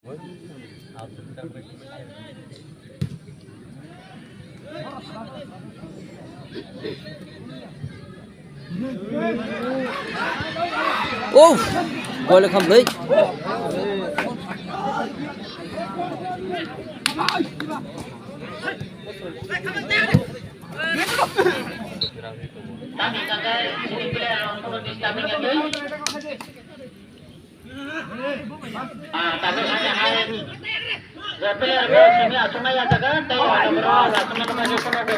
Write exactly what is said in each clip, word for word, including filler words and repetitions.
Oh, gol kham lei. Ah, tabuk hai hai. Je player bo simi aswk nai ya jaga, tei oro aswk nai nai je kono bo.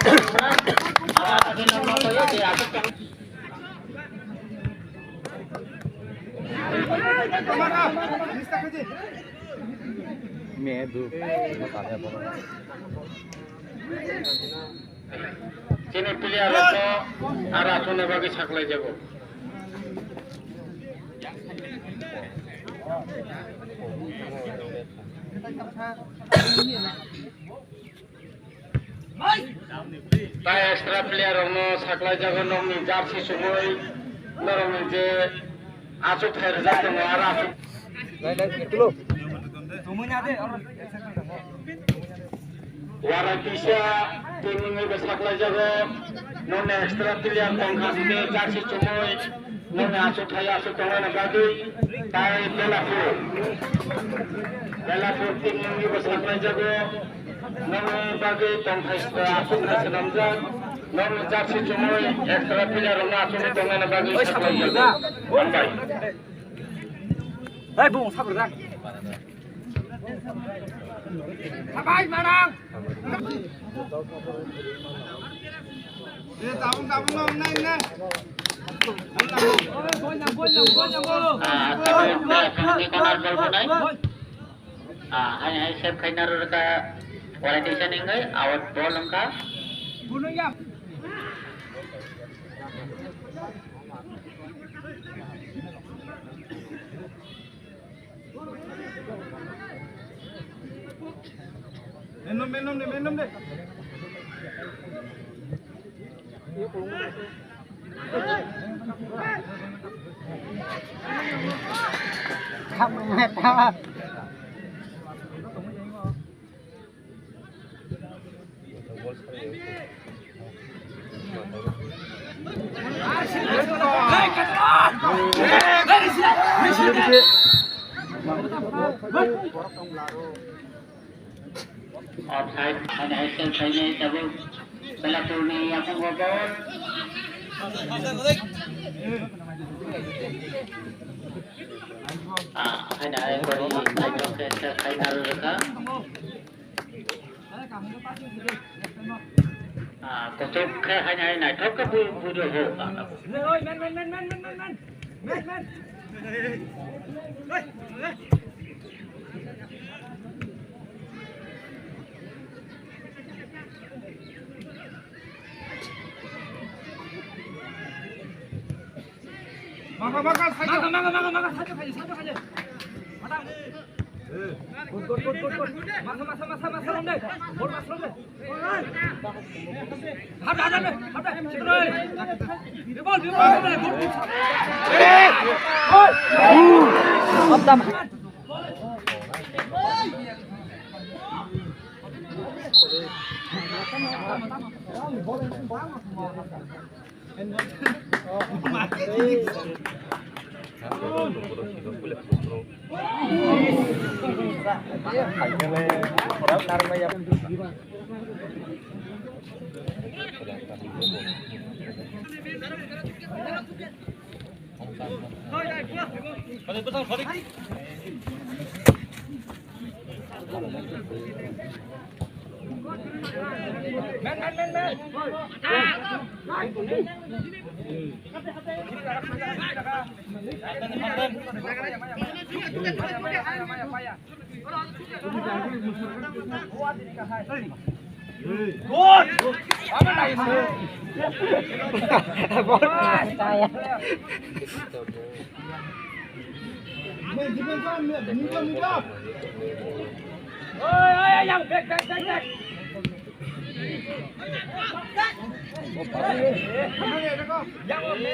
Aba tadi nomor to ye je aswk. Me du. Chini player rokno aro achukna bagwi saklai jago. Tai extra player rokno saklai jago, nokni jersey chumui, norokni je achuk thai rijak tongo, aro achuk. Warai pisa team ni bo saklai jago. Nokni extra player tongkha hwnkhe jersey chumui, nokni aswk thai aswk tongna bagwi tai Belapur. Belapur team ni bo saklai jago. Nokni bagwi tongthai aswk thai swnamjak. Nokni jersey chumui extra player rokno aswk tongna bagwi saklai jago. Hambai. Hai bung sabur da. Sabai manang. Eh, tabung, tabung, nang, nang, nang. Bol, bol, bol, bol, bol. Ah, tabung, tabung, corner bol, bol, bol. Ah, hai, hai, save khaina rwrwkha, quality se ningwi, out bol wngkha. Bunung ya. Menom, menom de, menom de. Kamu mata. Offside, hanya hasil kainya tabuk Belapurni yapung gobol. Ah, hanya hai kori, hai kori, hai kori, hai kori. Ah, kochok khe hai nai, naithok khe bu-, bujo ho, ah, ah. Maka, maka, maka, maka, maka, maka, side-o khaidi, side-o khaidi. Mata. Good, good, good, good, good. Masa, masa, masa, masa, ronde. Bol masa, ronde. Hap, hap, hap, hap, hap. Bol, bol, bol, bol. Bol. Bol.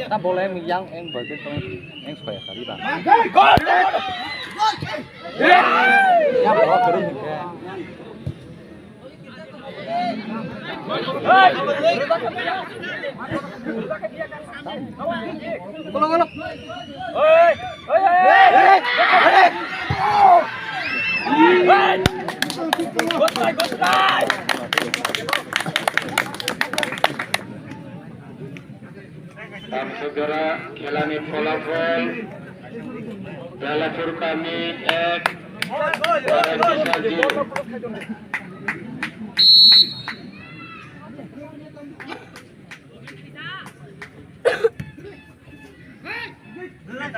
Ta bola yang yang yang bagus tuh yang supaya kali bang. Ya Tamsajora khelani pholapol, Belapur kami ek, Baranti zero.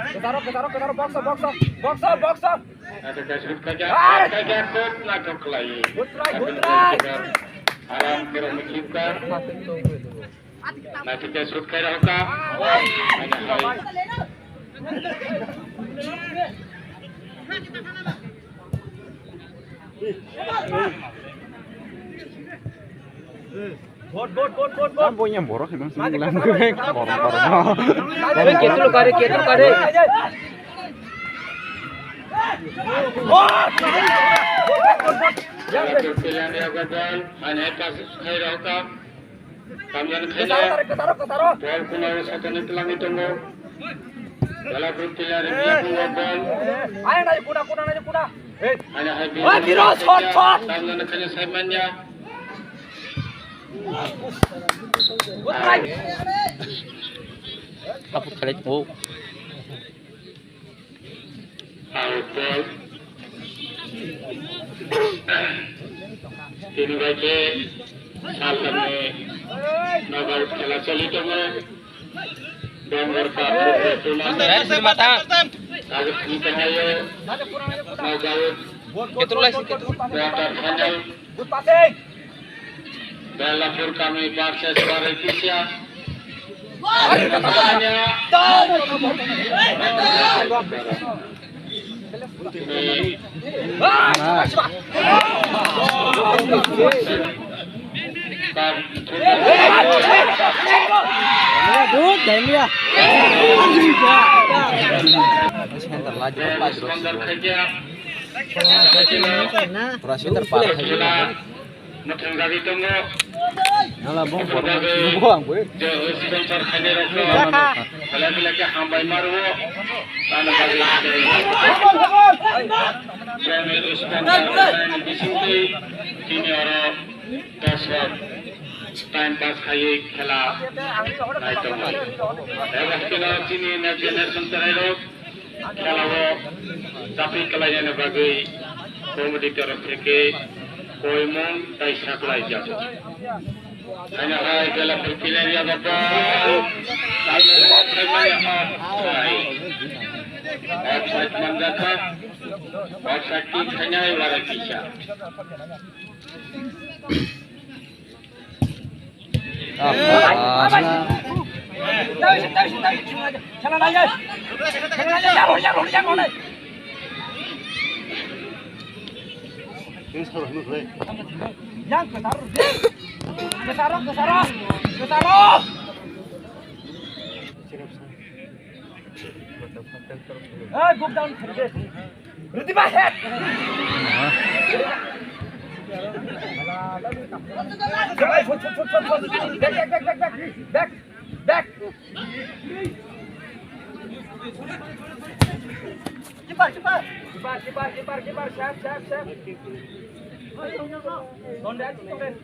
Ketaro, ketaro, ketaro, box, box, box, box. Ada kasut kaja, kaja kot na toklai. Good try, good try. Alam kira mukimka. Naitike shoot khai rw kha. Ani hai. Bot, bot, bot, bot, bot. Bo yang borok hilang sini lang. Borok, borok. Kare, ketul kare, ketul kare. Ani hai pass khai rw kha. Tamjani khaina. Bol kuna o satani twlangwi tongo. Belapur player ni yakungo bol. Ayo, nai kuna, kuna, nai kuna. Ani hai. Oi, Biro, shot, shot. Tamjani khaina sai manya. Good try. Kaput khalai tongo. Ang bol. Tini bai khe saltamni knockout khela choli tongo. Dongor Cup football tournament. Tabuk thang tonglaio knockout. Quarter final. Belapur kami versus Barai Kisa. Pura center pass. Mwthangjawi tongo. Nala bong. Bo ang bo. Je sponsor khainai rok no. Belai belai khe hambai ma rwo. Tamo bagwi je sponsor khainai bisingtwi tini oro dos rok time pass khaiwi khela nai tongo. Ebo kheno chini next generation chwrai rok. Khelao chapri kalainani bagwi committee torof theke koimung tei saklaijak. Haino hai Belapur player yago bol. Offside manjakha. Offside kick khainai Barai Kisa. Hey, go down, Riti, back, head. Back, back, back, back, back. Back. Keeper, keeper. Keeper, keeper, keeper, keeper. Sharp, sharp, sharp. Don't dash, don't dash.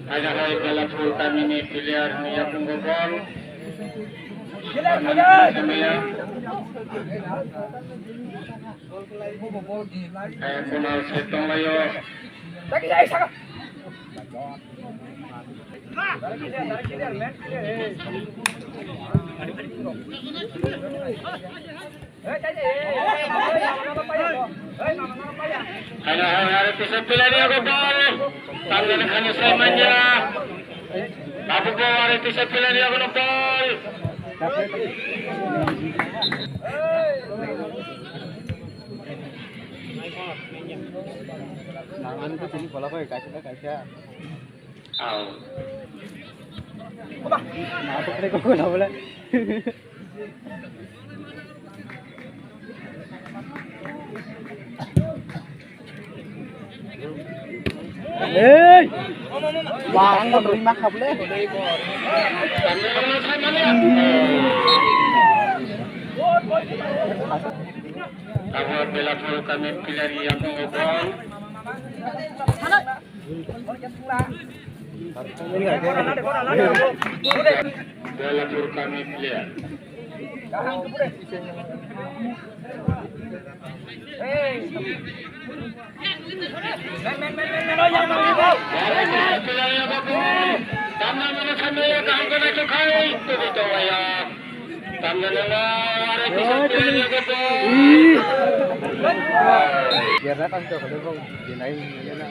Hajar hai Belapur kamini player ni yakungo bol. Hai Kunal se tonglaio. Haino hai, hai, pisa pilani yago bol. Tamjani khaino sai manya. Tabukbo hai, pisa pilani yago no bol. Nang ani ko tini bola ko kaisa kaisa. Aw. Oba. Na to kre ko na bole. Ei! Wah, ang rui ma khable. Abo Belapur kami pilari yang mengobong. Belapur kami player. Gerna kan to khale bong dinai ni na.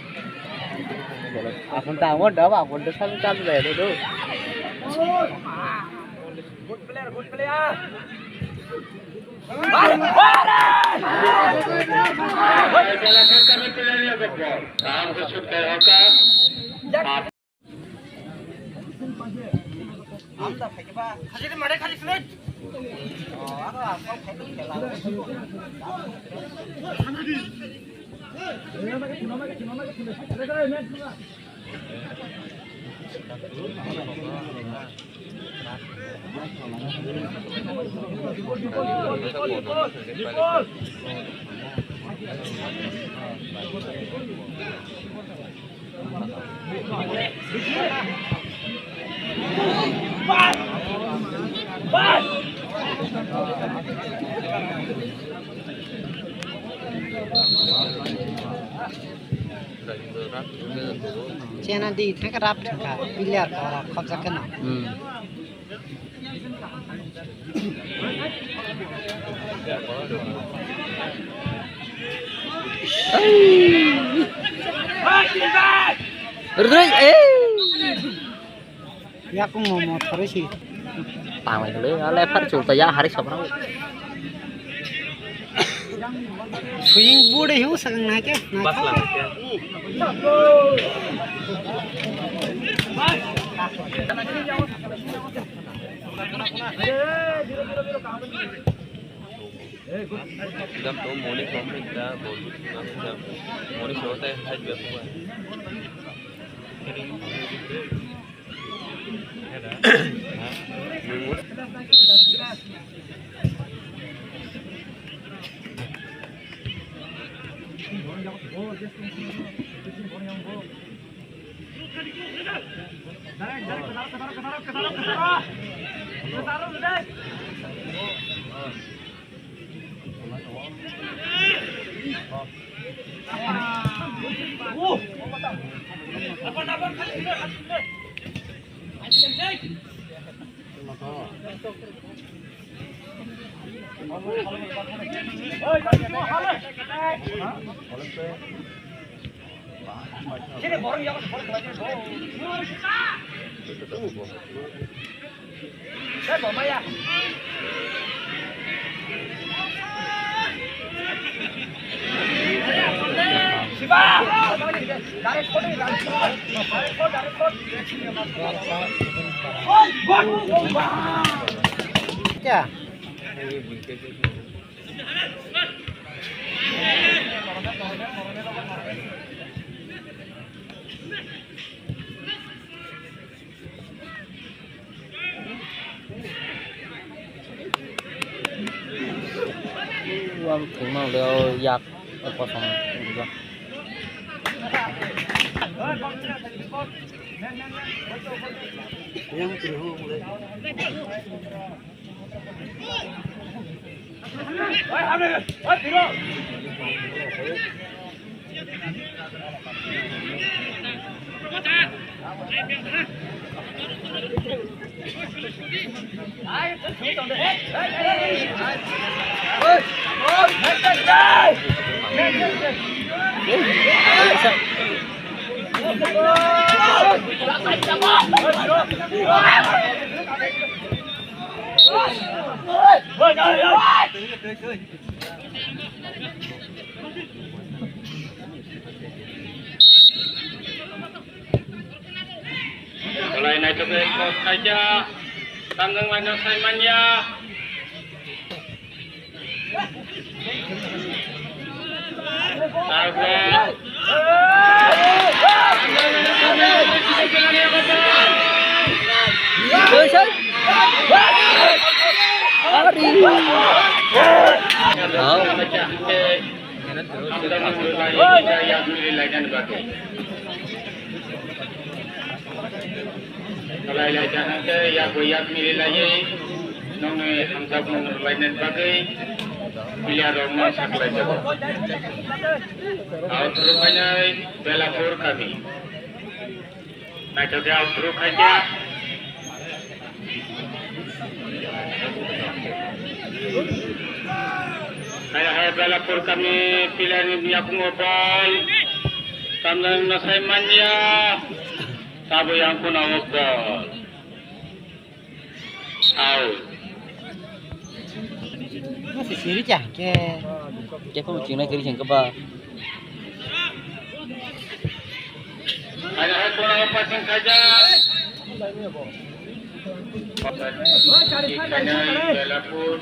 Aphun ta amor da ba, aphun ta sami chalu da do. Good player, good player. Chena di thangka rap thangka, player ko rap khobjak keno. Hmm. Rui, eh. Yakung mo mo thari si. Tang lai le, ale phar chul ta ya hari sabra. Swing bude hiu sakang na ke. Bas lang ke. Jam to moni kom pe da bol. Moni so ta hai jam. Uang thwngma le o yak kosom. Khaikya, tamjang laina sai manya. Lai lai jana khe yak bo yak mili laiwi nongni hamjakmung rwlainani bagwi player rokno saklaijago. Out rwkhainai Belapur kami. Naithok khe out rwkhaikha. Hai hai Belapur kami player ni yakungo ball. Tamjani nasai manya. Tabwi ang khuna o ball. Out. Masi siri cha ke. Ke ko chingna kiri chang ba. Ada hai khuna o passing khaja. Oi, kare, kare, kare. Belapur.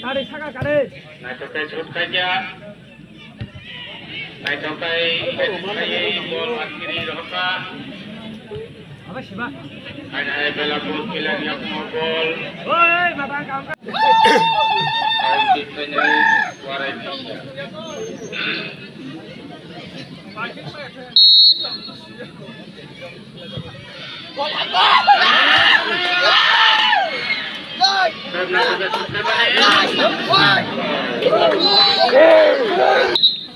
Kare, saka, kare. Naithok khe shoot khaikha. Naithok khe head khlaiwi ball atkiri rohorkha. Aba siba. Hai hai Belapur player ni yakungo ball. Oi, baba, kam ka. Out kick khainai Warai Pisa.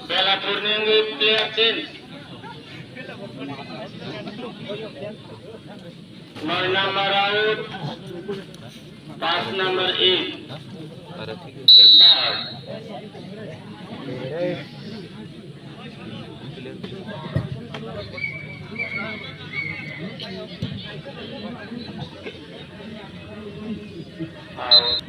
Belapur ni wngwi player change. Nine number out, pass number eight. Start. Out.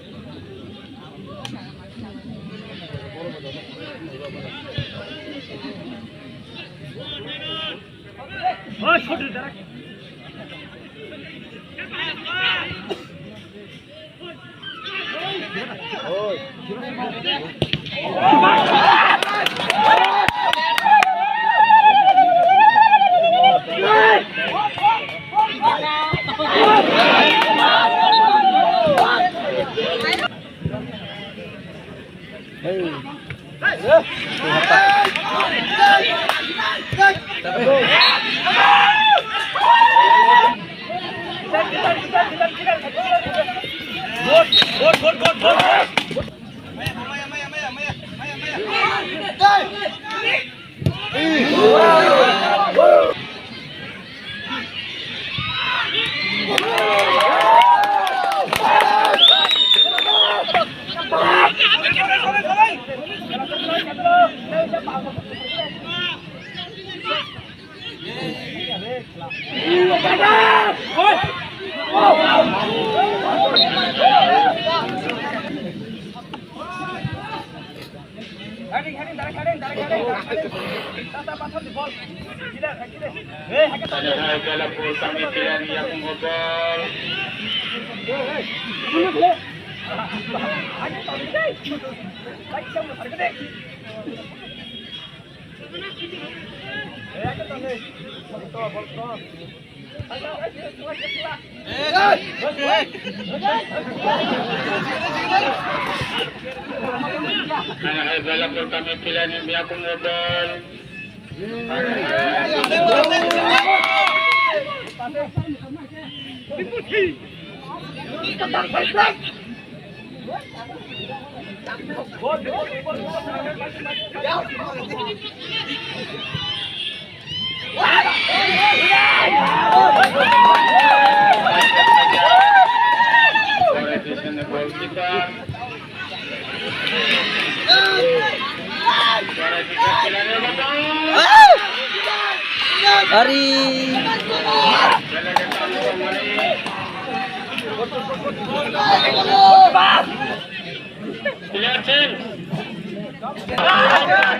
Hai, hai, Belapur kami pilihan yang biakung modal. Ari. Player change.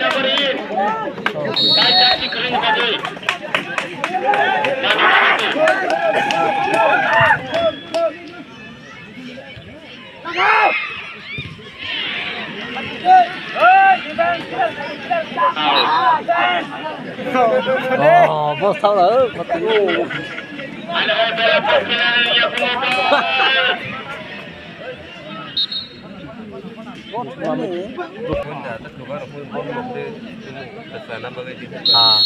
Number eight. Sai Jati Kering Bagi. Oh, bos thau la, oh, kotoi. Ah.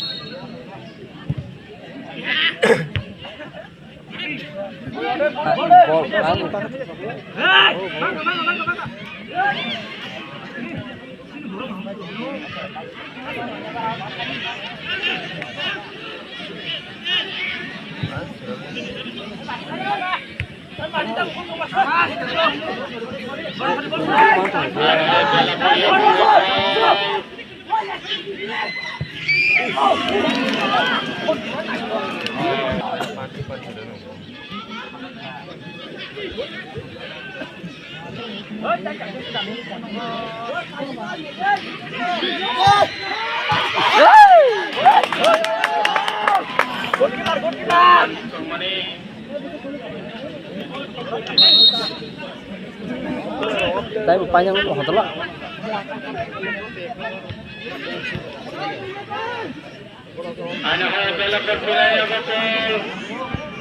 Taibo painang hotola.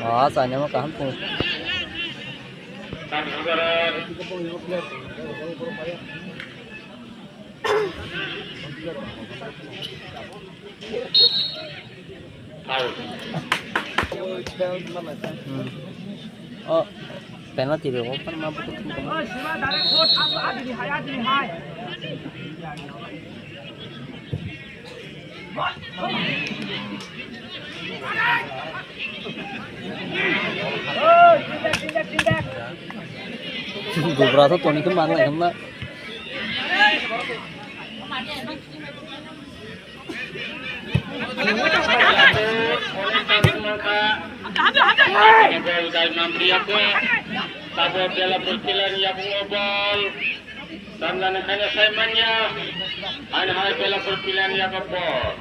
Ah, sana mo kaham pun. Hmm. Oh, penalty be, oh, kan ma buku tu. Gubra to toni ke man lai na. Tabuk Belapur pillar ni yakung o bol. Tamjani haino sai manya. Haino hai Belapur pillar ni yakung bol.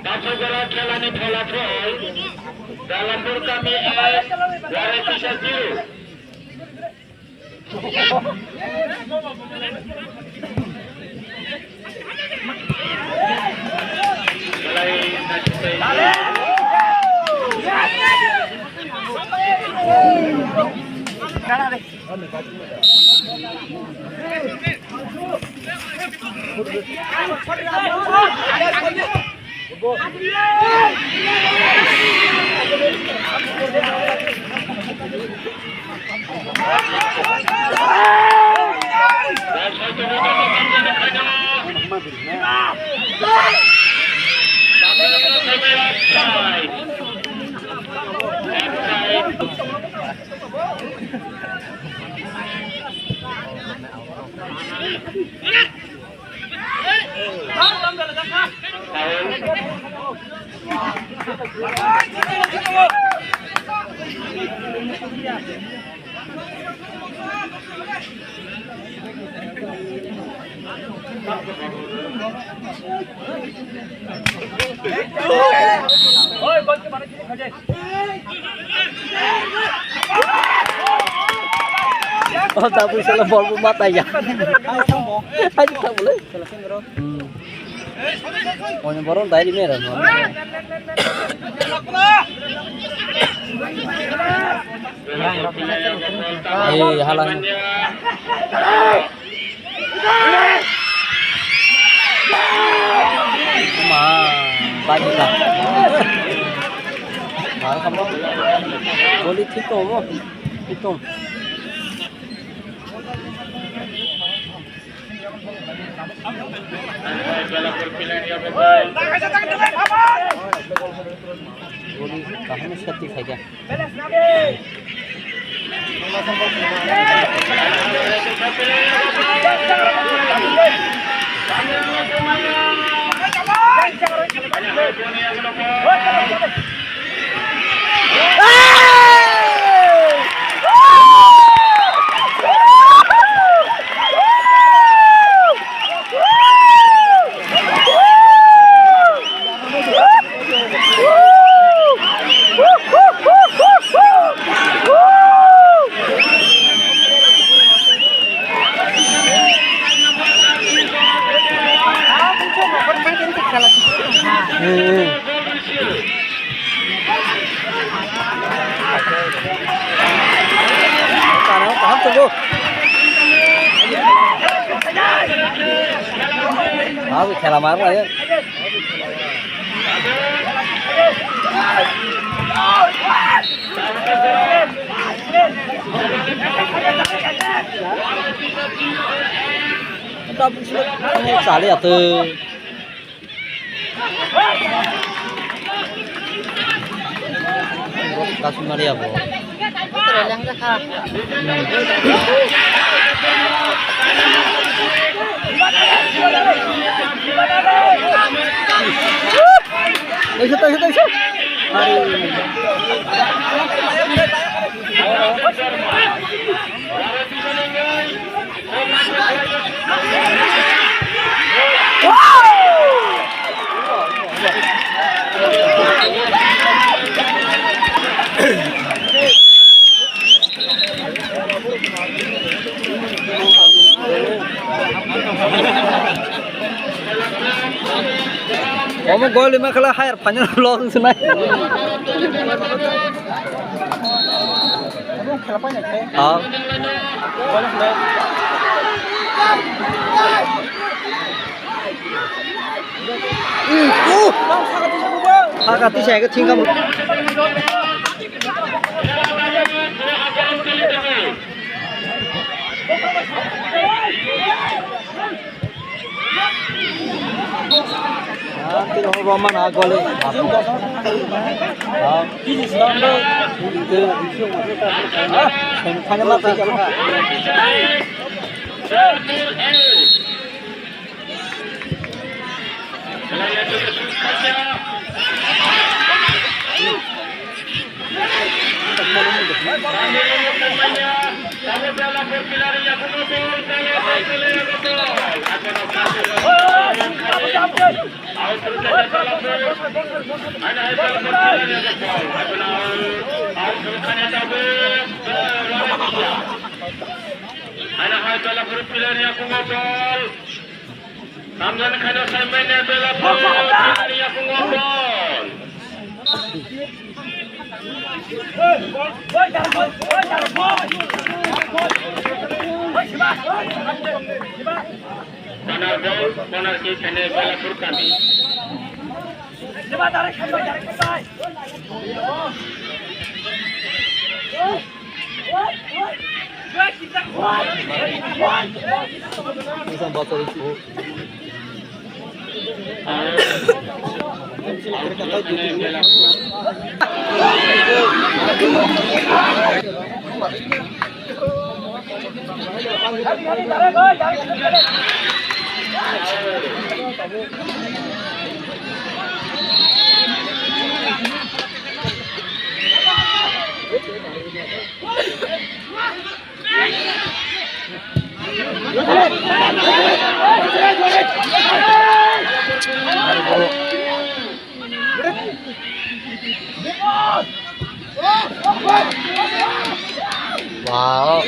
Kathagora khelani pholaphroi, Dalambur kami ek, Warai Kisa zero. Oh, tak bisa lah, bol pun mata ya. Ayo, tak boleh. Hmm. Oni borok dai ri mera no. Ei, hala. Ma, bagi ta. Ma, kamu. Boli thik tong mo. Thik tong. Kaham safety khaikha. Abi khela mar lai. Chale ate. Kasumari abo. Taisa, taisa, taisa. Hari. Omo gol ima khala higher final vlog se nai. Ah. Saka tisa ega thingkam. Ah, tino roman a gole. Ah. Ah, semifinal ma tei kamo. Ano hai Belapur pillar ni akungo gol. Namjan khana saimanya Belapur pillar ni akungo gol. Corner ball, corner kick khana Belapur kami. Wow.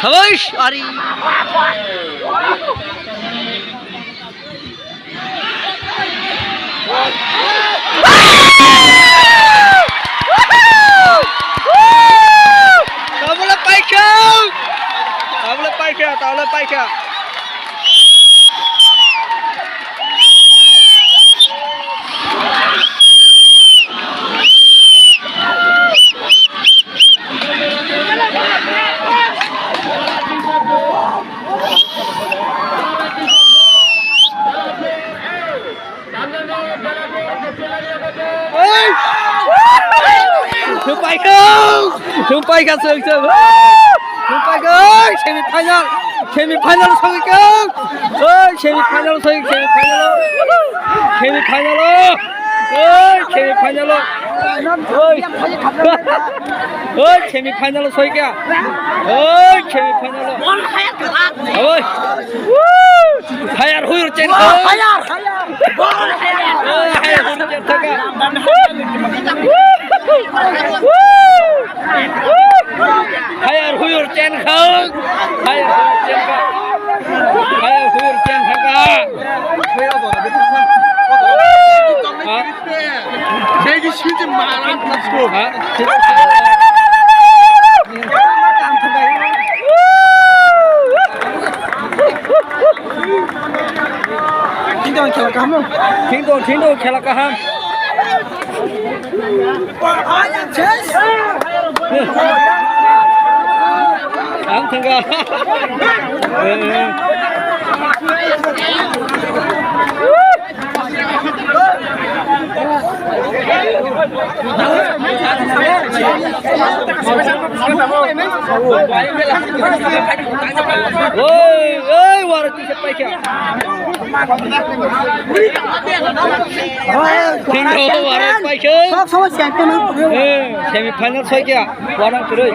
Hawish, ari. Tabole paikha! Tabole paikha, tabole paikha. Thung paikha! Thung paikha, song, song! Thung paikha! Semi final! Semi final sogwi kha! Oi, semi final sogwi, semi final! Semi final! Oi, semi final! Oi! Oi, semi final sogwi kha! Oi, semi final! Oi! Hayar huyur chen kha! Hayar, hayar. Hayar huyur chen kha. Hayar huyur chen kha. Hayar huyur chen kha. Hayar huyur chen kha. Ha? Begi siji maran kasko. Ha? Kingdom khela kaham. Kingdom, kingdom khela kaham. Ang thangka. Oi, oi, wara tisa paikha. Thengno wara paikha. Sob somoi champion. Eh, semi final soikha. Wara kwrwi.